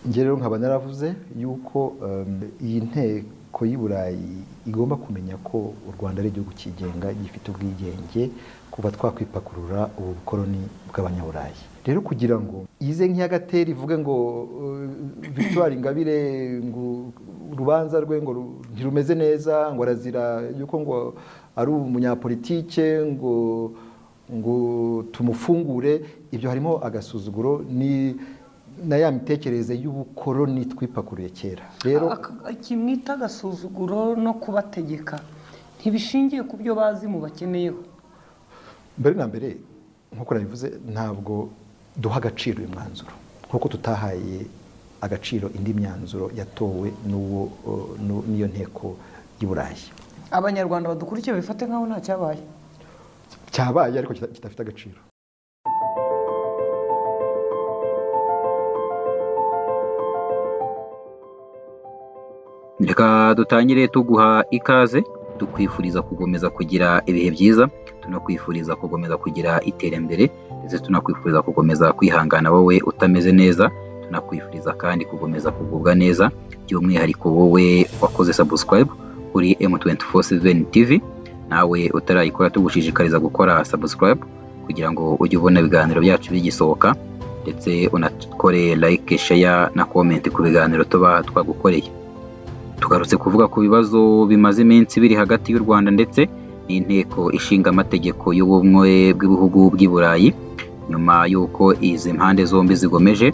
Njye rero nkaba naravuze yuko iyi nteko y'i Burayi igomba kumenya ko u Rwanda ari igihugu cyigenga gifite ubwigenge kuva twakwipakurura ubu bukoloni bw'abanyaburayi. Rero kugira ngo ize nk'iyagatera ivuge ngo Victoire Ingabire ngo urubanza rwe ngo ntirumeze neza, ngo arazira yuko ngo ari umunyapolitike, ngo tumufungure, ibyo harimo agasuzuguro ni na ya mitekerereze y'ubukoloni twipakuruye kera. Rero kimwita agasuzuguro no kubategeka ntibishingiye ku byo bazi mu bakeneyeho. Mbere na mbere nkuko nabivuze, ntabwo duha agaciro uyu mwanzuro nkuko tutahaye agaciro indi myanzuro yatowe n'iyo nteko y'i Burayi. Abanyarwanda badukurikiye bifate nkaho nta cyabaye. Cyabaye ariko kidafite agaciro. Reka dutangire tuguha ikaze, tukwifuriza gukomeza kugira ibihe byiza, tunakwifuriza gukomeza kugira iterambere, ndetse tunakwifuriza gukomeza kwihangana wowe utameze neza, tunakwifuriza kandi gukomeza kugubwa neza, by'umwihariko wowe wakoze subscribe kuri M247 TV, nawe utarayikora tugushishikariza gukora subscribe kugira ngo ujye ubona ibiganiro byacu bigisohoka, ndetse unakore like, share na comment ku biganiro tuba twagukoreye. Tugarutse kuvuga ku bibazo bimaze iminsi biri hagati y'u Rwanda ndetse n'inteko ishinga amategeko y'ubumwe bw'ibihugu by'i Burayi, nyuma y'uko izi mpande zombi zigomeje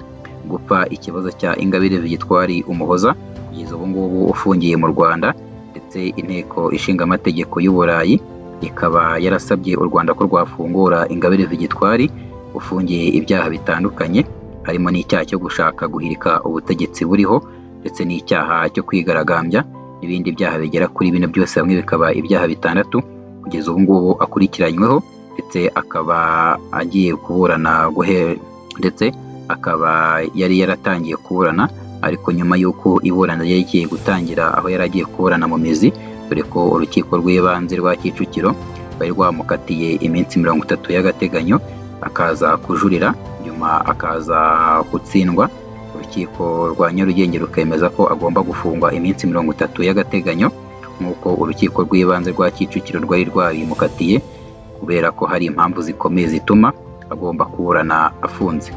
gupfa ikibazo cya Ingabire Victoire Umuhoza kugeza ubu ngubu ufungiye mu Rwanda, ndetse inteko ishinga amategeko y'u Burayi ikaba yarasabye u Rwanda ko rwafungura Ingabire Victoire ufungiye ibyaha bitandukanye harimo n'icyaha cyo gushaka guhirika ubutegetsi buriho, ndetse n'icyaha cyo kwigaragambya n'ibindi byaha bigera kuri bine, byose hamwe bikaba ibyaha 6 kugeza ubu ngubu akurikiranyweho, ndetse akaba agiye kuburana ndetse akaba yari yaratangiye kuburana, ariko nyuma y'uko iburana yari igiye gutangira aho yari agiye kuburana mu mizi, dore ko urukiko rw'ibanze rwa Kicukiro rwari rwamukatiye iminsi 30 y'agateganyo, akaza kujurira nyuma akaza gutsindwa. Urukiko rwa Nyarugenge rukemeza ko agomba gufungwa iminsi 30 y'agateganyo nk'uko urukiko rw'ibanze rwa Kicukiro rwari rwabimukatiye, kubera ko hari impamvu zikomeye zituma agomba kuburana afunze.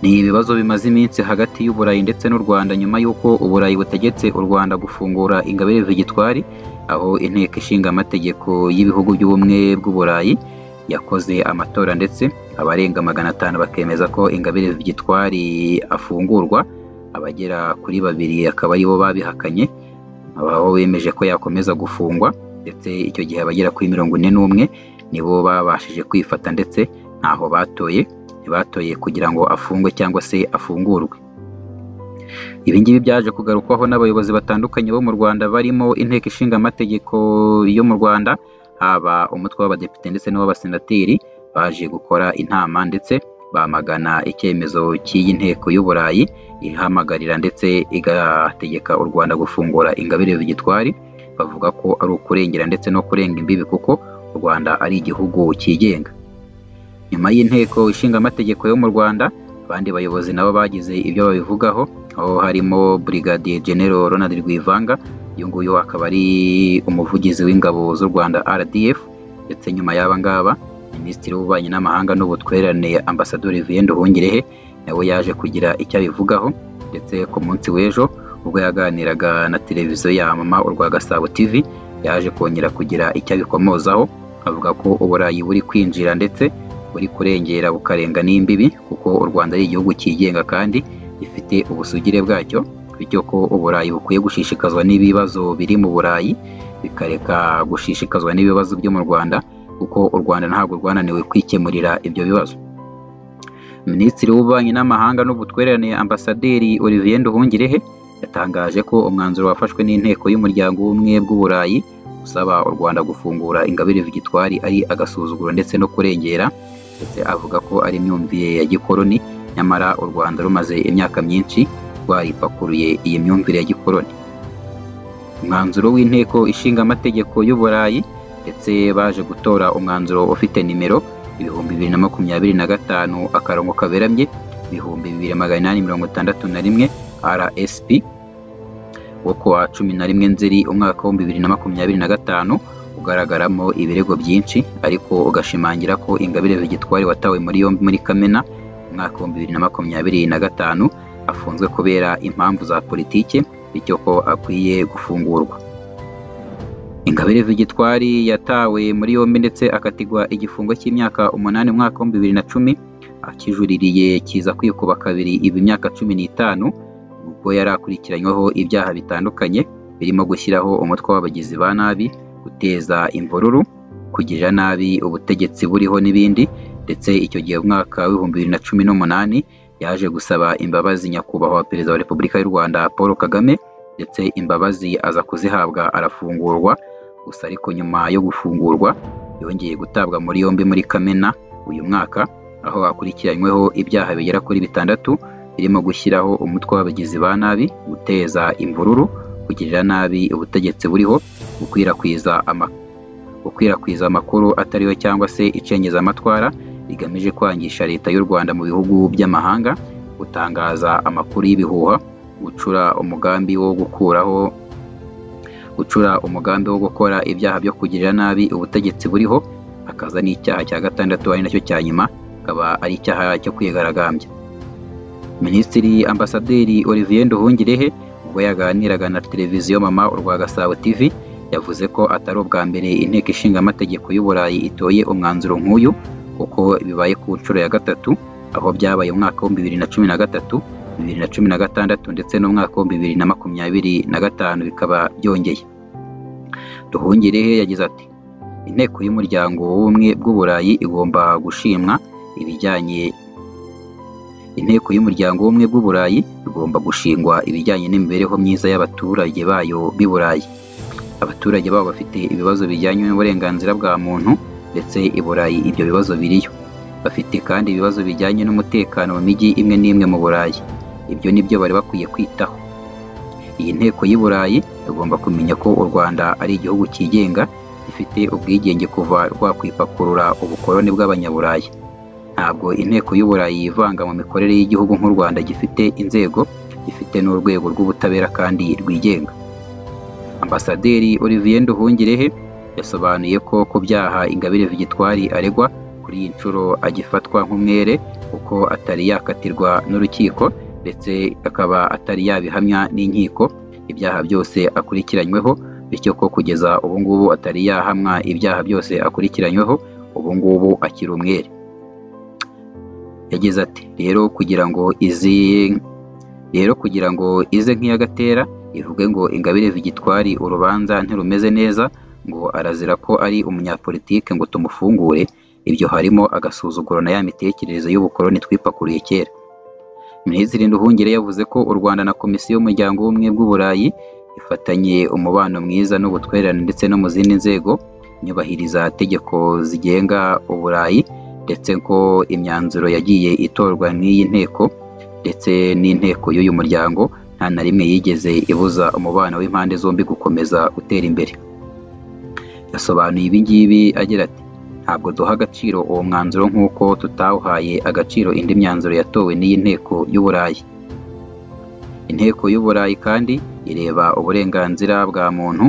Ni ibibazo bimaze iminsi hagati y'u Burayi ndetse n'u Rwanda nyuma y'uko Uburayi butegetse u Rwanda gufungura Ingabire Victoire, aho inteko ishinga amategeko y'ibihugu by'ubumwe bw'u Burayi yakoze amatora ndetse abarenga 500 bakemeza ko Ingabire Victoire afungurwa, abagera kuri 2 akaba aribo babihakanye, abaho bemeje ko yakomeza gufungwa, ndetse icyo gihe abagera kuri 41 nibo babashije kwifata ndetse ntaho batoye, ntibatoye kugira ngo afungwe cyangwa se afungurwe. Ibi ngibi byaje kugarukwaho n'abayobozi batandukanye bo mu Rwanda barimo inteko ishinga amategeko yo mu Rwanda, haba umutwe w'abadepite ndetse n'uw'abasenateri, baje gukora inama ndetse bamagana icyemezo cy'iyi nteko y'u Burayi ihamagarira ndetse igategeka u Rwanda gufungura Ingabire Victoire, bavuga ko ari ukurengera ndetse no kurenga imbibi kuko u Rwanda ari igihugu cyigenga. Nyuma y'inteko ishinga amategeko yo mu Rwanda, abandi bayobozi nabo bagize ibyo babivugaho, aho harimo Brigadier General Ronald Rwivanga, uyu nguyu akaba ari umuvugizi w'ingabo z'u Rwanda RDF, ndetse nyuma y'aba ngaba Minisitiri w'Ububanyi n'Amahanga n'Ubutwererane Ambasaderi Olivier Nduhungirehe nawe yaje kugira icyo abivugaho, ndetse ku munsi w'ejo ubwo yaganiraga na televiziyo ya Mama urwa Gasabo TV yaje kongera kugira icyo abikomozaho, avuga ko Uburayi buri kwinjira ndetse buri kurengera bukarenga n'imbibi, kuko u Rwanda ari igihugu cyigenga kandi gifite ubusugire bwacyo, bityo ko Uburayi bukwiye gushishikazwa n'ibibazo biri mu Burayi bikareka gushishikazwa n'ibibazo byo mu Rwanda, kuko u Rwanda ntabwo rwananiwe kwikemurira ibyo bibazo. Minisitiri w'Ububanyi n'Amahanga n'Ubutwererane Ambasaderi Olivier Nduhungirehe yatangaje ko umwanzuro wafashwe n'inteko y'umuryango w'ubumwe bw'u Burayi usaba u Rwanda gufungura Ingabire Victoire ari agasuzuguro ndetse no kurengera, ndetse avuga ko ari imyumvire ya gikoloni, nyamara u Rwanda rumaze imyaka myinshi rwaripakuruye iyi myumvire ya gikoloni. Umwanzuro w'inteko ishinga amategeko y'u Burayi ndetse baje gutora umwanzuro ufite nimero 2025 akarongo kaberamye 2861 RSP wo kuwa 11 Nzeri umwaka wa 2025 ugaragaramo ibirego byinshi, ariko ugashimangira ko Ingabire Victoire watawe muri yombi muri Kamena umwaka wa 2025 afunzwe kubera impamvu za politike, bityo ko akwiye gufungurwa. Ingabire Victoire yatawe muri yombi ndetse akatigwa igifungo cy'imyaka 8 umwaka wa 2010, akijuririye kiza kwikuba kabiri iba imyaka 15, ubwo yari akurikiranyweho ibyaha bitandukanye birimo gushyiraho umutwe w'abagizi ba nabi, guteza imvururu, kugirira nabi ubutegetsi buriho n'ibindi. Ndetse icyo gihe umwaka wa 2018 yaje gusaba imbabazi nyakubahwa Perezida wa Repubulika y'u Rwanda Paul Kagame, ndetse imbabazi aza kuzihabwa arafungurwa. Gusa ariko nyuma yo gufungurwa yongeye gutabwa muri yombi muri Kamena uyu mwaka, aho akurikiranyweho ibyaha bigera kuri 6 birimo gushyiraho umutwe w'abagizi ba nabi, guteza imvururu, kugirira nabi ubutegetsi buriho, gukwirakwiza amakuru atariyo cyangwa se icengezamatwara rigamije kwangisha leta y'u Rwanda mu bihugu by'amahanga, gutangaza amakuru y'ibihuha, gucura umugambi wo gukora ibyaha byo kugirira nabi ubutegetsi buriho, hakaza n'icyaha cya 6 ari nacyo cya nyuma, akaba ari icyaha cyo kwigaragambya. Minisitiri Ambasaderi Olivier Nduhungirehe ubwo yaganiraga na televiziyo Mama Urwagasabo TV, yavuze ko atari ubwa mbere Inteko Ishinga Amategeko y'u Burayi itoye umwanzuro nk'uyu, kuko bibaye ku nshuro ya 3, aho byabaye umwaka wa 2013, 2016 ndetse n'umwaka wa 2025 bikaba byongeye. Nduhungirehe yagize ati: "Inteko y'Umuryango w'Ubumwe bw'u Burayi igomba gushimwa ibijyanye Inteko y'Umuryango w'Ubumwe bw'u Burayi igomba gushingwa ibijyanye n'imibereho myiza y'abaturage bayo b'i Burayi. Abaturage babo bafite ibibazo bijyanye n'uburenganzira bwa muntu, ndetse i Burayi ibyo bibazo biriyo. Bafite kandi ibibazo bijyanye n'umutekano mu mijyi imwe n'imwe mu Burayi. Ibyo nibyo bari bakwiye kwitaho. Iyi nteko y'i Burayi igomba kumenya ko u Rwanda ari igihugu cyigenga, gifite ubwigenge kuva rwakwipakurura ubukoloni bw'Abanyaburayi. Ntabwo Inteko y'u Burayi yivanga mu mikorere y'igihugu nk'u Rwanda gifite inzego, gifite n'urwego rw'ubutabera kandi rwigenga." Ambasaderi Olivier Nduhungirehe yasobanuye ko ku byaha Ingabire Victoire aregwa kuri iyi nshuro agifatwa nk'umwere, kuko atari yakatirwa n'urukiko ndetse akaba atari yabihamya n'inkiko ibyaha byose akurikiranyweho, bityo ko kugeza ubu ngubu atari yahamwa ibyaha byose akurikiranyweho, ubu ngubu akiri umwere. Yagize ati: "Rero kugira ngo ize nk'iya Gatera ivuge ngo Ingabire Victoire urubanza ntirumeze neza, ngo arazira ko ari umunyapolitike ngo tumufungure, ibyo harimo agasuzuguro na ya mitekerereze y'ubukoloni twipakuriye kera." Minisitiri Nduhungirehe yavuze ko u Rwanda na Komisiyo y'Umuryango w'Ubumwe bw'u Burayi ifatanye umubano mwiza n'ubutwererane ndetse no mu zindi nzego nyubahiriza tegeko zigenga Uburayi, ndetse ko imyanzuro yagiye itorwa n'iyi nteko ndetse n'inteko y'uyu muryango nta na rimwe yigeze ibuza umubano w'impande zombi gukomeza gutera imbere. Yasobanuye ibi ngibi agira ati: "Ntabwo duha agaciro uwo mwanzuro nk'uko tutawuhaye agaciro indi myanzuro yatowe n'iyi nteko y'u Burayi." Inteko y'u Burayi kandi ireba uburenganzira bwa muntu.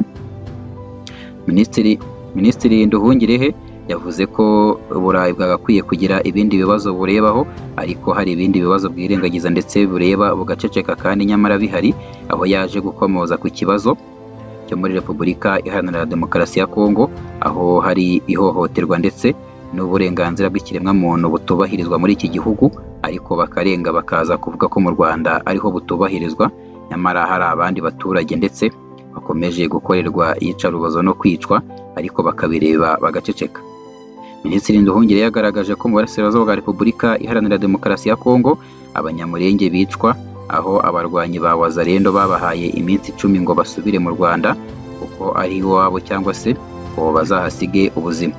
Minisitiri Nduhungirehe yavuze ko Uburayi bwagakwiye kugira ibindi bibazo burebaho, ariko hari ibindi bibazo bwirengagiza ndetse bureba bugaceceka kandi nyamara bihari, aho yaje gukomoza ku kibazo cyo muri Repubulika Iharanira Demokarasi ya Kongo, aho hari ihohoterwa ndetse n'uburenganzira bw'ikiremwamuntu butubahirizwa muri iki gihugu, ariko bakarenga bakaza kuvuga ko mu Rwanda ariho butubahirizwa, nyamara hari abandi baturage ndetse bakomeje gukorerwa iyicarubozo no kwicwa, ariko bakabireba bagaceceka. Minisitiri Nduhungirehe yagaragaje ko mu burasirazuba bwa Repubulika Iharanira Demokarasi ya Kongo Abanyamulenge bicwa, aho abarwanyi ba Wazalendo babahaye iminsi 10 ngo basubire mu Rwanda kuko ari iwabo cyangwa se ngo bazahasige ubuzima.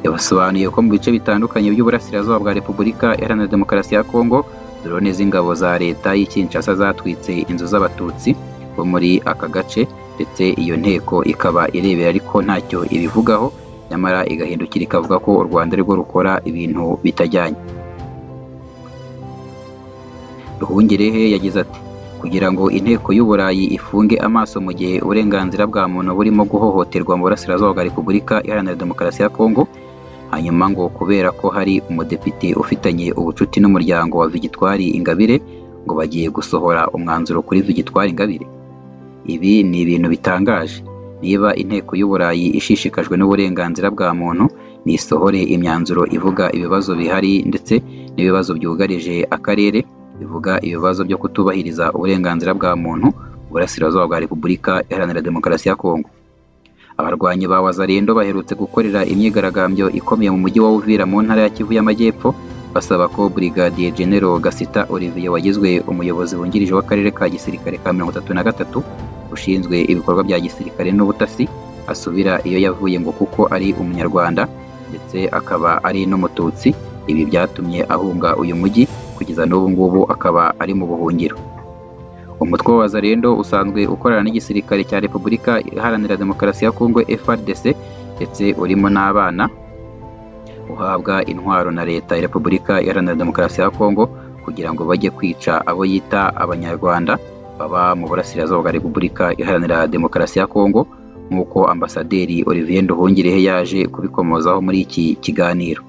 Yabasobanuye ko mu bice bitandukanye by'uburasirazuba bwa Repubulika Iharanira Demokarasi ya Kongo, drone z'ingabo za leta y'i Kinshasa zatwitse inzu z'Abatutsi bo muri aka gace, ndetse iyo nteko ikaba irebera ariko ntacyo ibivugaho, nyamara igahindukira ikavuga ko u Rwanda arirwo rukora ibintu bitajyanye. Nduhungirehe yagize ati: Kugira ngo inteko y'Uburayi ifunge amaso mu gihe uburenganzira bwa muntu burimo guhohoterwa mu burasirazuba bwa Repubulika Iharanira Demokarasi ya Kongo, hanyuma ngo kubera ko hari umudepite ufitanye ubucuti n'umuryango wa Victoire Ingabire ngo bagiye gusohora umwanzuro kuri Victoire Ingabire. Ibi ni ibintu bitangaje. Niba inteko y'Uburayi ishishikajwe n'uburenganzira bwa muntu, nisohore imyanzuro ivuga ibibazo bihari ndetse n'ibibazo byugarije akarere, bivuga ibibazo byo kutubahiriza uburenganzira bwa muntu mu burasirazuba bwa Repubulika Iharanira Demokarasi ya Kongo. Abarwanyi ba Wazalendo baherutse gukorera imyigaragambyo ikomeye mu mujyi wa Uvira mu ntara ya Kivu y'Amajyepfo, basaba ko Brigadier General Gasita Olivier wagizwe umuyobozi wungirije w'akarere ka gisirikare ka 33 ushinzwe ibikorwa bya gisirikare n'ubutasi asubira iyo yavuye ngo kuko ari umunyarwanda ndetse akaba ari n'umututsi. Ibi byatumye ahunga uyu mujyi kugeza n'ubu ngubu akaba ari mu buhungiro. Umutwe wa Wazalendo usanzwe ukorana n'igisirikare cya Repubulika Iharanira Demokarasi ya Kongo FARDC ndetse urimo n'abana, uhabwa intwaro na leta ya Repubulika Iharanira Demokarasi ya Kongo kugira ngo bajye kwica abo yita abanyarwanda baba mu burasirazuba bwa Repubulika Iharanira Demokarasi ya Kongo, nk'uko Ambasaderi Olivier Nduhungirehe yaje kubikomozaho muri iki kiganiro.